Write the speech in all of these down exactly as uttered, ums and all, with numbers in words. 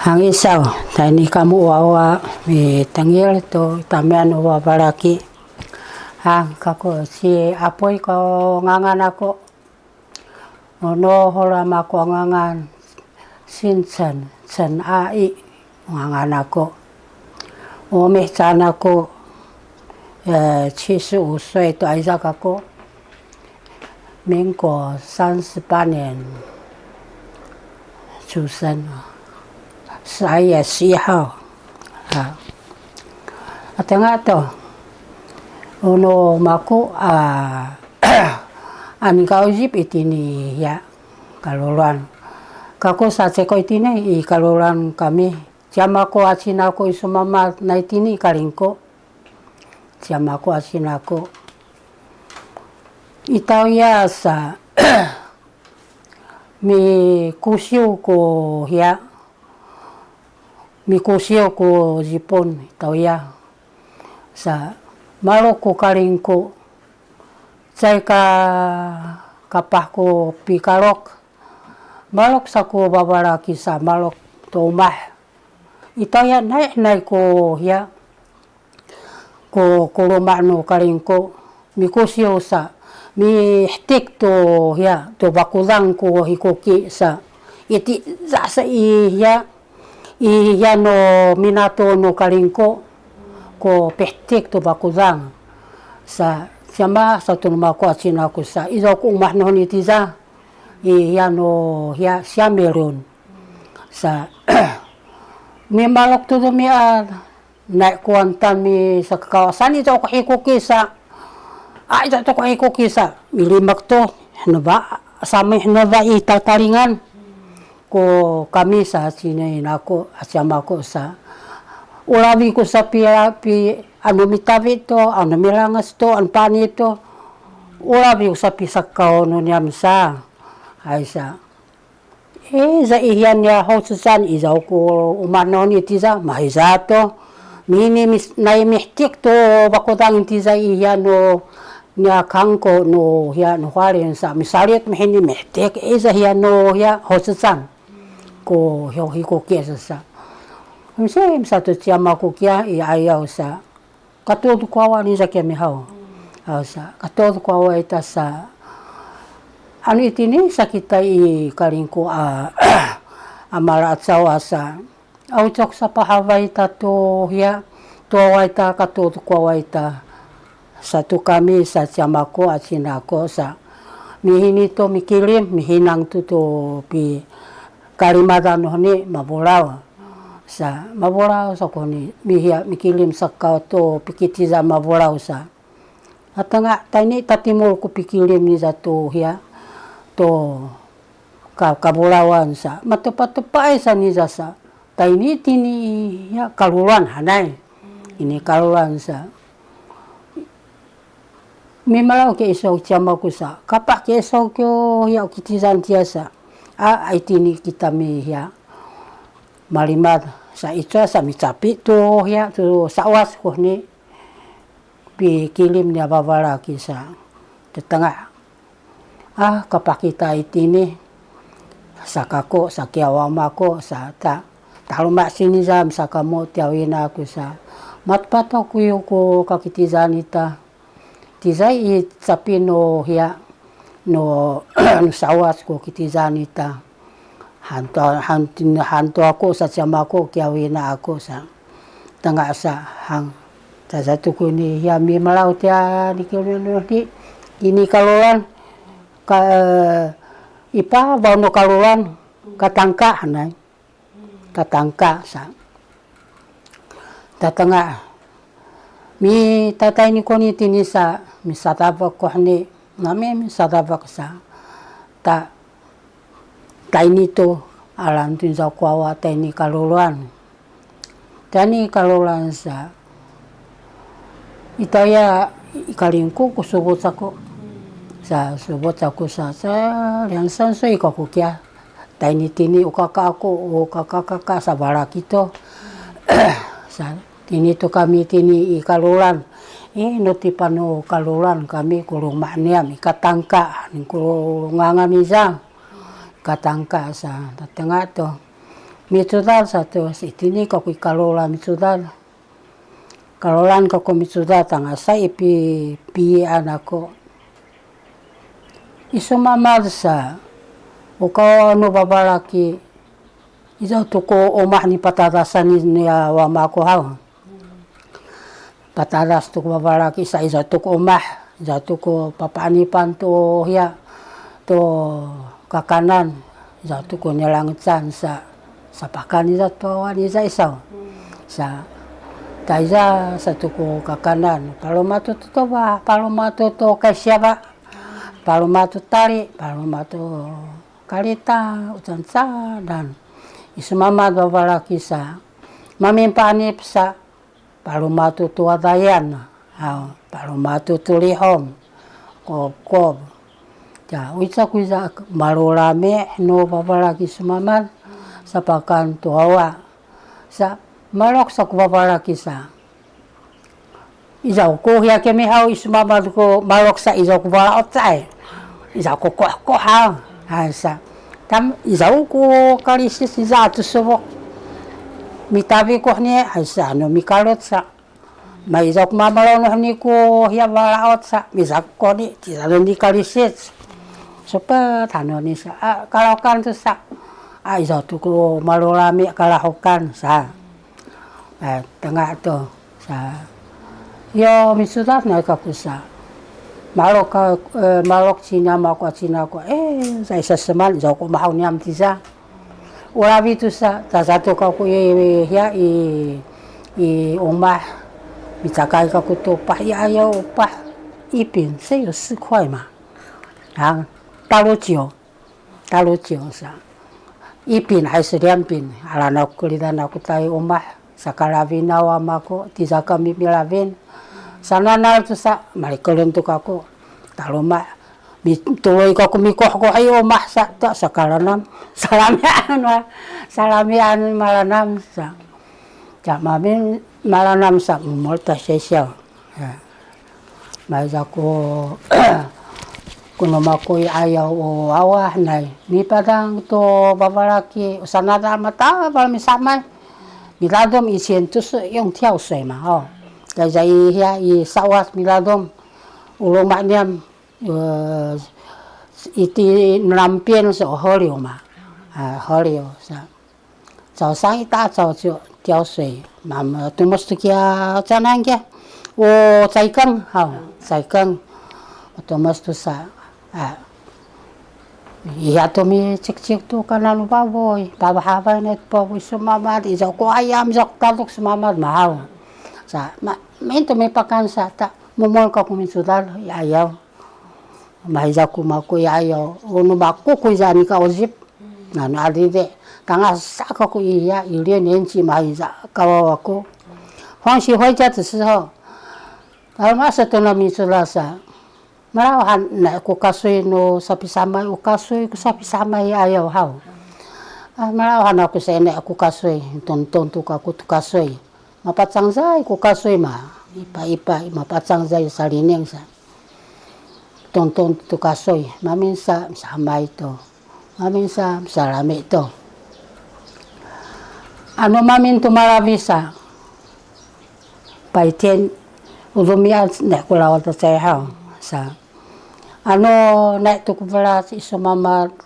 Hangisaw, tayni kamo wawa, mitengil to tamian wawa balaki. Hang kako ci Apoy ko ngangan ako. Ono holam ako ngangan, Sincen, Cen Ai ngangan ako. Umih caan ako, e, 七十五岁 to ayza kako. 民国三十八年出生，十二月十一号。啊，啊，tengah to, ono mako, a, a mikauzip itini, ya, Kaluluan. Kako sa ceko itini i Kaluluan kami. Ci ama ko, a cina ko i sumama na itini Kalingko. Ci ama ko, a cina ko. I tawya sa mikusiw ko hiya, mikusiw ko Zipun i tawya. Sa malok ko Kalingko, caay ka kapah ko pikalok. Malok sa ko babalaki sa malok to umah. I tawya naynay ko hiya, ko, ko loma' no Kalingko, mikusiw sa, mihtik to hiya, to bakudang ko hikuki sa. Itiza sa i hiya, i hiya no minato no Kalingko, ko pihtik to bakudang sa, ci ama sa to no mako, a cina ko sa, izaw ko umah nihoni tiza, i hiya no hiya siyamilun. Sa, mimalok to domian, nay kuwan tami sa kakawasan, izaw ko hikuki sa. A, izaw to ko hikuki sa, milimek to, heneba, sami heneba i tatalingan. Ko kami sa cinain ako, a ci ama ko sa. Ulawi ko sa pi, pi, anu mitawi to, anu milangas to, anu pani to. Ulawi ko sa pi sakaw no niyam sa. Ay sa. E, za i hiya niya ho cecan, izaw ko umah nihoni tiza, mahiza to. Mini mis, nay mihtik to bakudang tiza i hiya no niya Kangko no hiya no Hualien sa, misalit mihini mihtik, e, za hiya no hiya ho cecan. Ko hiyo hikuki sa sa. Misi, misa to ci ama ko kiya i ayaw sa. Katud ko wawa niza kiya mihaw. Aw sa, katud ko wawa ita sa. Anu itini sa kita i Kalingko a, a malaacaw a sa. Aw cok sa pahawa ita to hiya, to wawa ita katud ko wawa ita. Sa to kami sa ci ama ko a cina ko sa. Mihini to mikilim, mihinang to to pi kalimadan nihoni mabulaw. Sa, mabulaw sa ko ni, mihiya, mikilim sakaw to pikitiza mabulaw sa. A tengah tayni tatimul ko pikilim niza to hiya, to ka, kabulawan sa. Matepatepaay sa niza sa. Tayni tini hiya Kaluluan hanay. Ini Kaluluan sa. Mimalaw kiya iso ci ama ko sa, kapah kiya iso ko hiya kitizan tiya sa. A, ay tini kita mi hiya malimad sa, ico sa micapi to hiya to sawas ko ni pikilim niya babalaki sa. Tetengah. A, kapah kita itini, sa kako, sa kiya wama ko, sa ta, taluma sini sa, sa kamo tiyawina ko sa. Matpat aku yu ko kakitizan ita. Tizay i capi no hiya, no, no sawas ko kitizan ita. Hanto, han, hanto ako sa ci ama ko, kiyawina ako sa. Tengah sa hang. Sa, sa to ko ni hiya mimalaw tiya ni kini, ni, ini Kaluluan, ka, e, ipa baw no Kaluluan, Katangka hanay. Katangka sa. Tatengah. Mitatayni ko ni tini sa, misadabek ko ni, nami misadabek sa. Ta, tayni to, alan to izaw ko wawa tayni Kaluluan. Tayni Kaluluan sa. Itaya i Kalingko ko subut sako. Sa, subut sako sa, sa, liyan san so i kako kiya. Tayni tini o kaka ako, o kaka kaka sabalaki to. Sa, tini to kami tini i Kaluluan. E, no tipan o Kaluluan kami ko loma' niyam i Katangka, ni ko ngangan iza. Katangka sa, tatengah to. Micudad sa tu, itini kaku i kalola micudad. Kalolan kaku micudad, tangasa i pi-, piyian aku. I sumamad sa, u kawaw nu babalaki, izaw tu ku umah ni patadasan ni, ni a wama aku haw. Patadas tu ku babalaki sa, izaw tu ku umah, izaw tu ku papaanipan tu hiya, tu kakanan, izaw tu ku nilangecan sa, sapakan izaw tu awan izaw isaw. Sa, tayza sa tu ku kakanan, paluma tu tutuba, paluma tu tu kaysiyaba, paluma tu tali, paluma tu kalita, u cancadan. I sumamad babalaki sa, mamin paanip sa, paluma tu tuwadayan, haw, paluma tu tulihom, kobkob. Ca, uwica ku iza malulami nu babalaki sumamad, sapakan tu wawa. Sa, malok sa ku babalaki sa. Izaw ku hiya kemihaw i sumamad ku malok sa izaw ku balaot sa ay. Izaw ku kohkoh haw. Ay sa. Tam, izaw ku kalisis iza tu subok. Mitabi kohni, ay sa, anu mikalut sa. Ma izaw ku mamalaw nu ni ku hiya balaot sa. Miza kohni, tiza ni kalisis. Supet, anu ni sa. A, kalahokan tu sa. A, izaw tu ku malulami kalahokan sa. Eh, tengah tu. Sa, yo, micudad na kaku sa. Malok ka, eh, malok cina mako cina ko, eh, sa isa seman, izaw ko mahaw niyam tiza. Ulawi tu sa, tacatu kaku i, hiya i, i umah, micakay kaku tu pah, i ayaw pah, ipin, sa yo sikway ma. Yang, talo ciyo. Talo ciyo sa. Ipin hay selian pin, alana ku kelidan aku tayi umah, sakalawin a wama ku, tiza kami milawin. Sananal tu sa, malikelun tu kaku. Taluma, mituluy kaku mikohkoh i umah sa, ta sakalanam. Salamian wa, salamian malanam sa. Ca mamin malanam sa, mumol ta sesiyaw. Ya. Maiza ku, ku nu mako i ayaw u wawa nay. Mipadang tu babalaki, u sanada matabal misamay. Miladum i sien tu su yung tiyaw soy ma, o. Kayza i hiya i sawas miladum. U luma niyam, eh, iti nampin su holiw ma. Ah, holiw sa. Caw sang ita caw ciw tiyaw soy. Mam, tumus tu kiya canang kiya. O caikeng, haw, caikeng. Tumus tu sa, a, iya tu micikcik tu kanan u baboy. Pabahabay net baboy sumamad. Izaw ko ayam, izaw ko taluk sumamad, mahaw. Sa, ma, mintu mipakan sa, ta, mumol kaku micudal, i ayaw. Mahiza ku mako i ayaw, o nu mako ku iza nika ozip. Nanu adidi, tangasa kaku iya, i liyo nenci mahiza kawaw aku. 放学回家的时候, lalu masa tu na micudal sa. Malawahan na ku kasoy nu sapisamay, u kasoy ku sapisamay i ayaw haw. A, malawahan aku sa ina ku kasoy, tonton tu kaku tu kasoy. Mapacangzay ku kasoy ma, ipa, ipa, mapacangzay salining sa. Tonton tu kasoy, mamin sa, samay to. Mamin sa, salami to. Anu mamin tu malawi sa. Paitien, u lumian, ne ku lawat cay haw, sa. Anu, ne tu ku belas, i sumamad,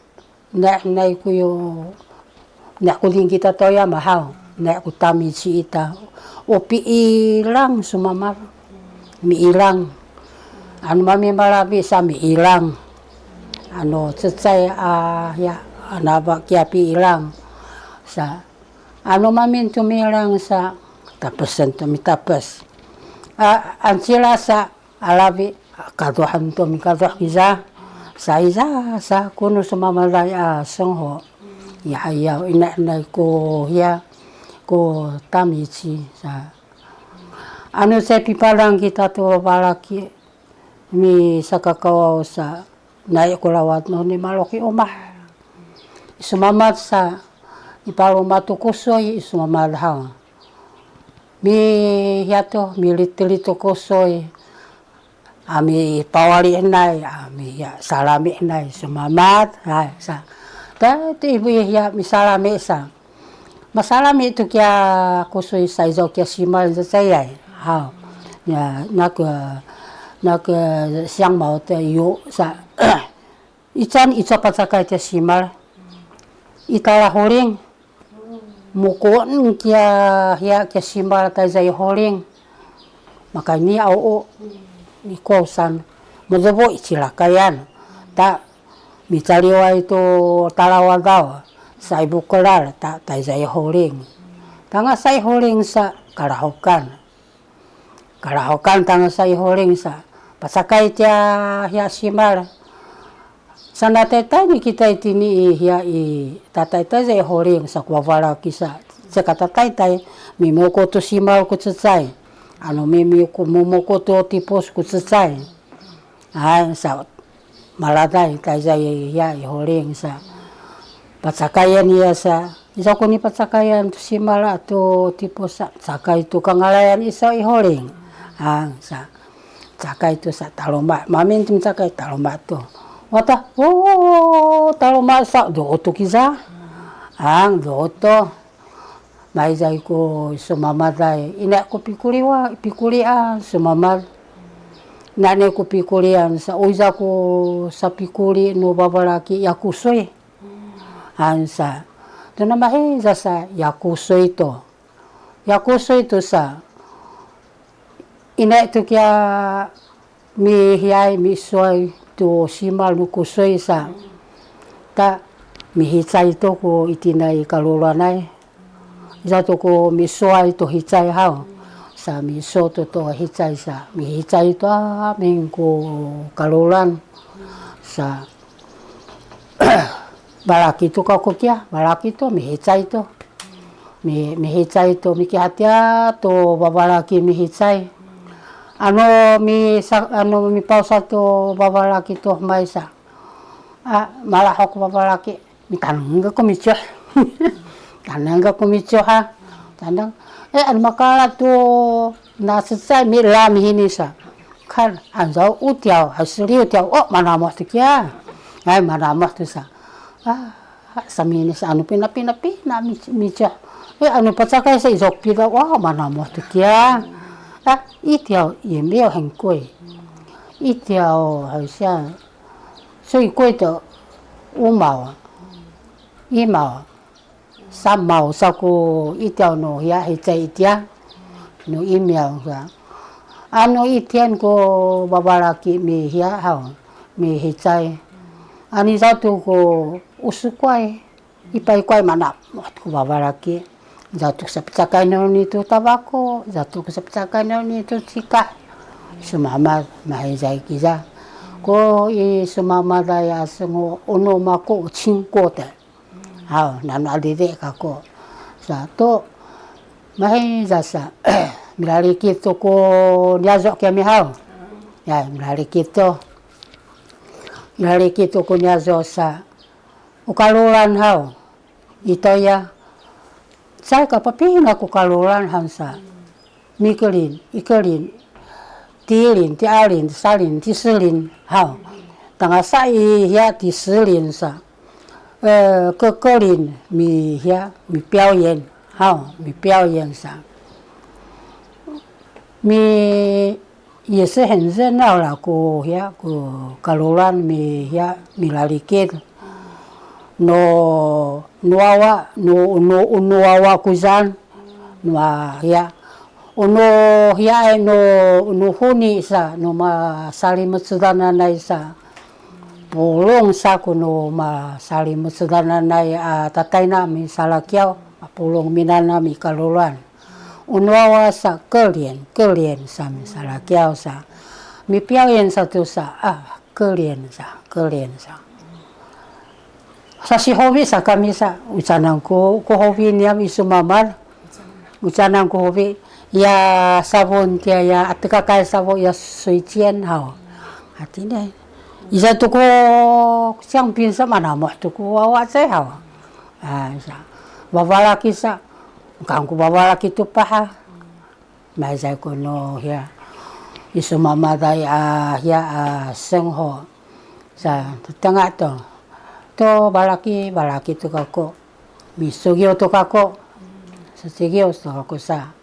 ne, ne ku yo, ne ku dingkita toya mahaw, ne ku tamici ita. O piilang sumamad, miilang. Anu mami malawi sa miilang. Anu cecay a, ya, anaba kiya piilang. Sa, anu mamin tu miilang sa, tapesen tu mitapes. A, ancila sa, alawi, kaduhan tu mikaduh kiza. Sa iza, sa kunu sumamaday a sengho. Ya, ayaw, ina, inay ko, ya, ko tamici, sa. Anu sa pipalang kita tu balaki, misakakawaw sa, nai ku lawat no ni maloki umah. I sumamad sa, i paluma tu kusoy, i sumamad haw. Mi, ya to, militili tu kusoy. A mipawali inay, a mi, ya, salami inay, sumamad, hay, sa. Tati ibu ya, misalami sa. Masalami tu kiya kusuy sa izaw kiya simal cacayay. Haw. Ya, 那个, 那个香茅的油 sa, 一针一针 pacakay kiya simal. I talahuling. Mukoen kiya, hiya kiya simal tayza i huling. Makayni a u, i kosan. Mudubu i cilakayan. Ta, micaliway tu talawadaw. Sa i bukelal, ta, tayza i huling. Tangasa i huling sa kalahukan. Kalahukan tangasa i huling sa. Pacakay tiya hiya simal. Sana taytay ni kita itini i hiya i tataytay za i huling sa kuwawalah kisa. Ceka tataytay, mimoko tu simal ku cecay. Anu mimiko, mumoko tu tipus ku cecay. Ay, sa, maladay tayza i hiya i huling sa. Pacakayan iya sa. Izaw ku ni pacakayan tu simal a tu tipus sa. Cakay tu kangalayan iso i huling. Ay, sa. Cakay tu sa taluma. Mamin tu cakay taluma tu. Wata, o, taluma sa. Do tu kiza. Ang, do to. Maizay ku sumamaday, ina ku pikuliwa, pikulian, sumamad. Nane ku pikulian, sa uiza ku sapikuli nu babalaki yakusoy. Ansa. Tuna mahiza sa yakusoy to. Yakusoy to sa. Ina tu kiya mihiyay misuway tu simal nu kusoy sa. Ta mihicay to ku itinay kaluluanay. Iza to ku misuway to hicay haw. Sa miso to to hicay sa. Mihicay to amin ku kaluluan. Sa balaki to kako kiya, balaki to mihicay to. Mi, mihicay to, mikihatiya to babalaki mihicay. Ano mi sa, ano mipawsa to babalaki to maysa. A, malahok babalaki, mitaneng ko micoh. Taneng ko micoh ha. Taneng. E, ano makala to na cecay mila mihini sa. Kan, anzaw utiyaw, asli utiyaw, o, manamoh to kiya. Ay, manamoh to sa. A, samini sa anu pina, pina, pina, mi, micoh. E, anu pacakay sa izok pida, wa, manamoh to kiya. A, itiyaw, yemiyaw hengkoy. Itiyaw, 好像, so ikoy to, umaw, imaw. Samaw sa ku itiyaw nu hiya hicay itiya, nu imiyaw sa. Anu itiyan ku babalaki mihiya haw, mihicay. Ani zatu ku usukway, ipaykway mana, ku babalaki. Zatu ku sapacakay nu nitu tabako, zatu ku sapacakay nu nitu cikah. Sumamad, mahicay kiza. Ko i sumamad aya sengo, ono mako cingko te. Haw, nanu adidi kako. Sa to, mahiza sa, milalikid to ko niyazo' kiyami haw. Ya, milalikid to. Milalikid to ko niyazo' sa, o kalulan haw. Ito ya, caay ka papina ko kalulan han sa. Mikelin, ikelin, tilin, tialin, tisalin, tiselin, haw. Tangasa i hiya tiselin sa. E, kekelin, mi hiya, mi 表演, haw, mi 表演 sa. Mi, 也是很热闹啦, ko hiya, ko kalulan mi hiya, milalikid. No, no wawa, no, no, no wawa kuzan. Wa, hiya. Ono hiya ay no, no huni sa, no masalimecedananay sa. Pulong sa ko no masalimecedananay a tatayna misalakiyaw, a pulong minana mikaluluan. Ono wawa sa, 客人, 客人 sa misalakiyaw sa. Mi表演 sa to sa, a, 客人 sa, 客人 sa. Sasihobi sa kami sa, ucanan ko, ko hobi niyam i sumamad. Ucanan ko hobi, ya sabon tiya ya, atekakay sabon ya 水煎 haw. Hatini, iza to ko, siyang pinsa manamoh to ko wawa cay haw. A, sa, babalaki sa, kangku babalaki to paha. Maizay ko no hiya, i sumamaday a hiya a sengho. Sa, tanga to. To balaki, balaki to kako. Misugiw to kako. Sasigiw sa ku sa.